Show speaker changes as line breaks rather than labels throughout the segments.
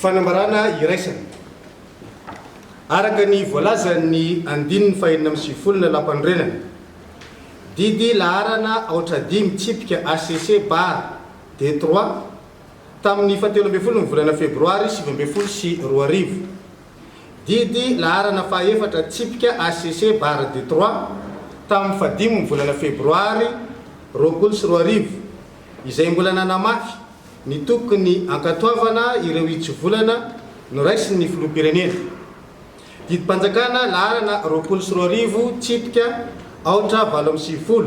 Fanambarana iraisana. Araka ny voalazan'ny andininy faha-96 ny Lalàmpanorenana, didy laharana aotra dimy tsipika HCC bar D trois tamin'ny fahatelo ambin'ny folo ny volana febroary 2019, didy laharana fahaefatra tsipika HCC bar D trois tamin'ny fahadimy ny volana febroary 2020, izay mbola nanamafy ny tokony hankatoavana ireo hitsivolana noraisin'ny Filoham-pirenena. Didim-panjakana laharana 2020 tsipika aotra 98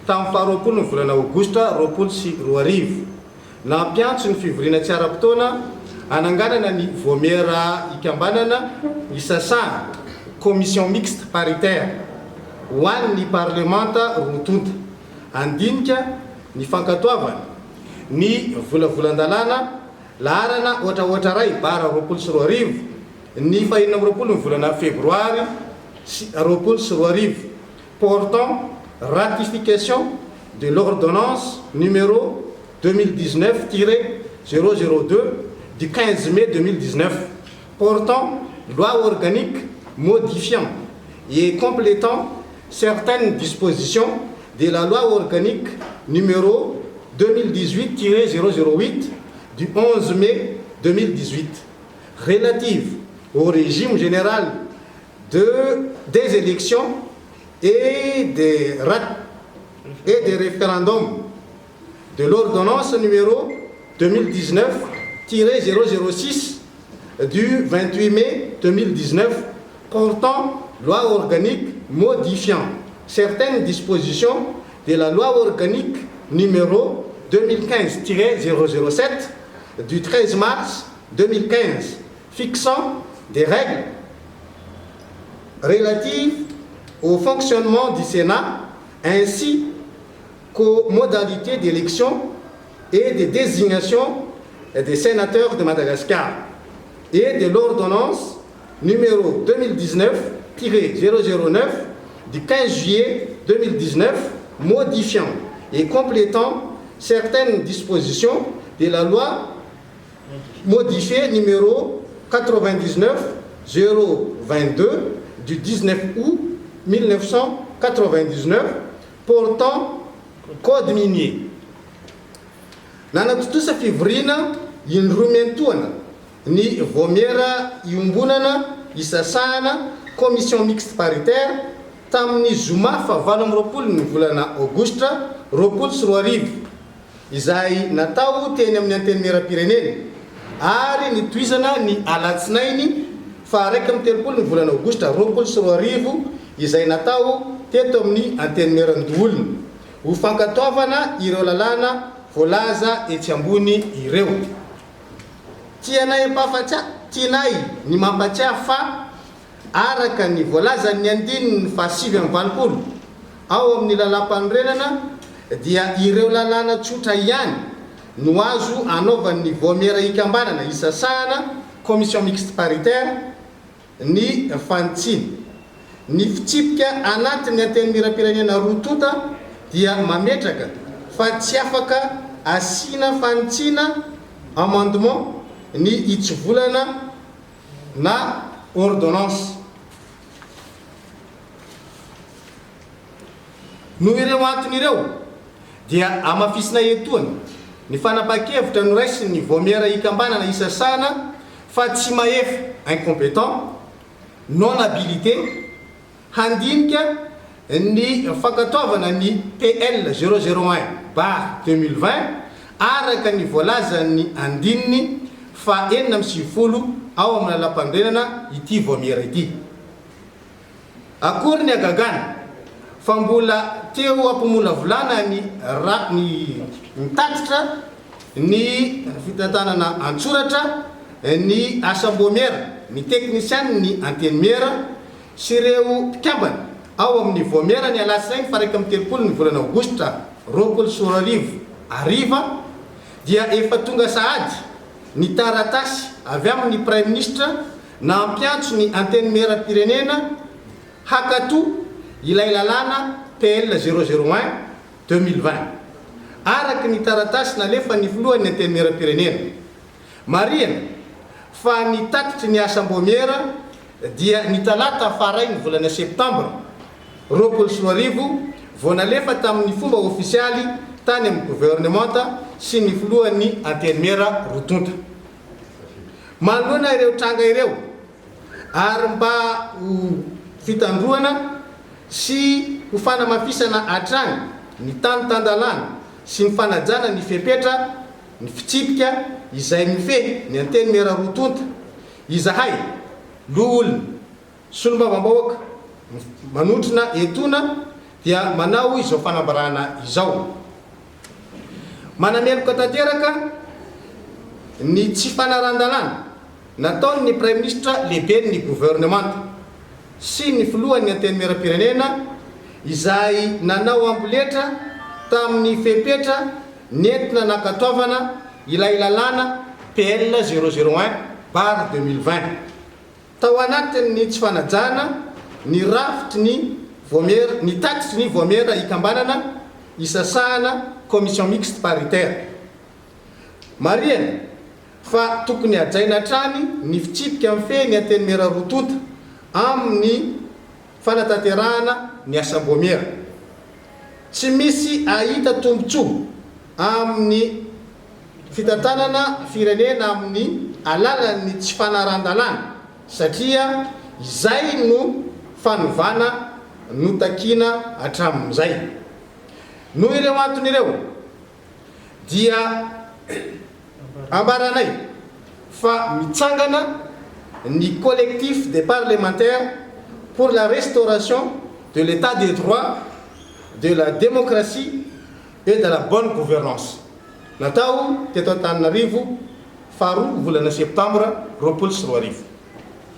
tamin'ny faharoapolo ny volana aogositra 2020, nampiantso ny fivoriana tsy ara-potoana hananganana ny Vaomiera Ikambanana Isasahana, Commission Mixte Paritaire, ho an'ny Parlemanta roa tonta, handinika ny fankatoavana ny volavolan-dalàna laharana ohatraohatra iray bara 2020 ny faha-26 ny volana febroary 2020 portant ratification de l'ordonnance numéro 2019-002 du 15 mai 2019 portant loi organique modifiant et complétant certaines dispositions de la loi organique numéro 2018-008 du 11 mai 2018 relative au régime général de des élections et des et des référendums de l'ordonnance numéro 2019-006 du 28 mai 2019 portant loi organique modifiant certaines dispositions de la loi organique numéro 2015-007 du 13 mars 2015 fixant des règles relatives au fonctionnement du Sénat ainsi qu'aux modalités d'élection et de désignation des sénateurs de Madagascar et de l'ordonnance numéro 2019-009 du 15 juillet 2019 modifiant et complétant certaines dispositions de la loi modifiée numéro 99 022 du 19 août 1999 portant code minier. Nanatontosa fivoriana indroa miantoana ny Vaomiera iombonana isasahana, Commission mixte paritaire, tamin'ny zoma faha-28 ny volana aogositra 2020, izay natao teny amin'ny Antenimierampirenena ary nitohizana ny alatsinainy faha-31 ny volana aogositra 2020 izay natao teto amin'ny Antenimierandoholona ho fankatoavana ireo lalàna voalaza etsy ambony ireo. Tianay ampahafantsya, tianay ny mampatsiahy fa araka ny voalazan'ny andininy faha-89 ao amin'ny Lalàmpanorenana dia ireo lalàna tsotra ihany no azo anaovan'ny Vaomiera Ikambanana Isasahana, Commission Mixte Paritaire, ny fanitsiana. Ny fitsipika anatin'ny Antenimierampirenena roa tonta dia mametraka fa tsy afaka asiana fanitsiana, amendement, ny hitsivolana na ordonnance. Noho ireo antony ireo dia hamafisina etoana ny fanapahan-kevitra noraisin'ny Vaomiera Ikambanana Isasahana fa tsy mahefa, incompétent, non habilité, handinika ny fankatoavana ny PL zéro zéro un barre 2020 araka ny voalazan'ny andininy faha 96 ao amin'ny Lalàmpanorenana ity vaomiera ity. Akory ny hagagana fa mbola teo am-pimolavolana ny ra ny nitatitra ny fitantanana an-tsoratra ny asam-boamiera, ny teknisianin'ny Antenimiera sy ireo mpikambana ao amin'ny Vaomiera ny alatsinainy faha-31 ny volana aogositra 2020 hariva dia efa tonga sahady ny taratasy avy amin'ny Praiminisitra nampiantso ny Antenimierampirenena hankato ilay lalàna PL zéro zéro un 2020, araka ny taratasy nalefan'ny Filohan'ny Antenimierampirenena. Marihana fa ny tatitry ny asam-baomiera dia ny talata faharain'ny volana septambra 2020 vao nalefa tamin'ny fomba ofisialy tany amin'ny governemanta sy ny filohan'ny Antenimiera roa tonta. Manoloana ireo tranga ireo ary mba ho fitandroana sy ho fanamafisana hatrany ny tany tan-dalàna sy ny fanajana ny fepetra, ny fitsipika izay mifehy ny Antenimiera roa tonta, izahay, loholona, solombavambahoaka manotrona etoana dia manao izao fanambarana izao. Manameloka tanteraka ny tsy fanarahan-dalàna nataon'ny Praiminisitra lehiben'ny governemanta sy ny filohan'ny Antenimierampirenena izay nanao amboletra tamin'ny fepetra nentina nankatoavana ilay lalàna PL 001 barre 2020 tao anatin'ny tsy fanajana ny rafitry ny voamiera ny tatitry ny voamiera ikambanana isasahana commission mixte paritaire. Marihana fa tokony hajaina hatrany ny fitsipika mifehy ny Antenimiera roa tonta amin'ny fanatanterahana ny asam-boamiera. Tsy misy ahita tombontsoa amin'ny fitantanana firenena amin'ny alalan'ny tsy fanarahan-dalàna satria izay no fanovana notakiana hatramin'izay. Noho ireo antony ireo dia ambaranay fa mitsangana ny Collectif des parlementaires pour la restauration de l'Etat de droit, de la démocratie et de la bonne gouvernance natao teto Antananarivo faharoa volana septambra 2020.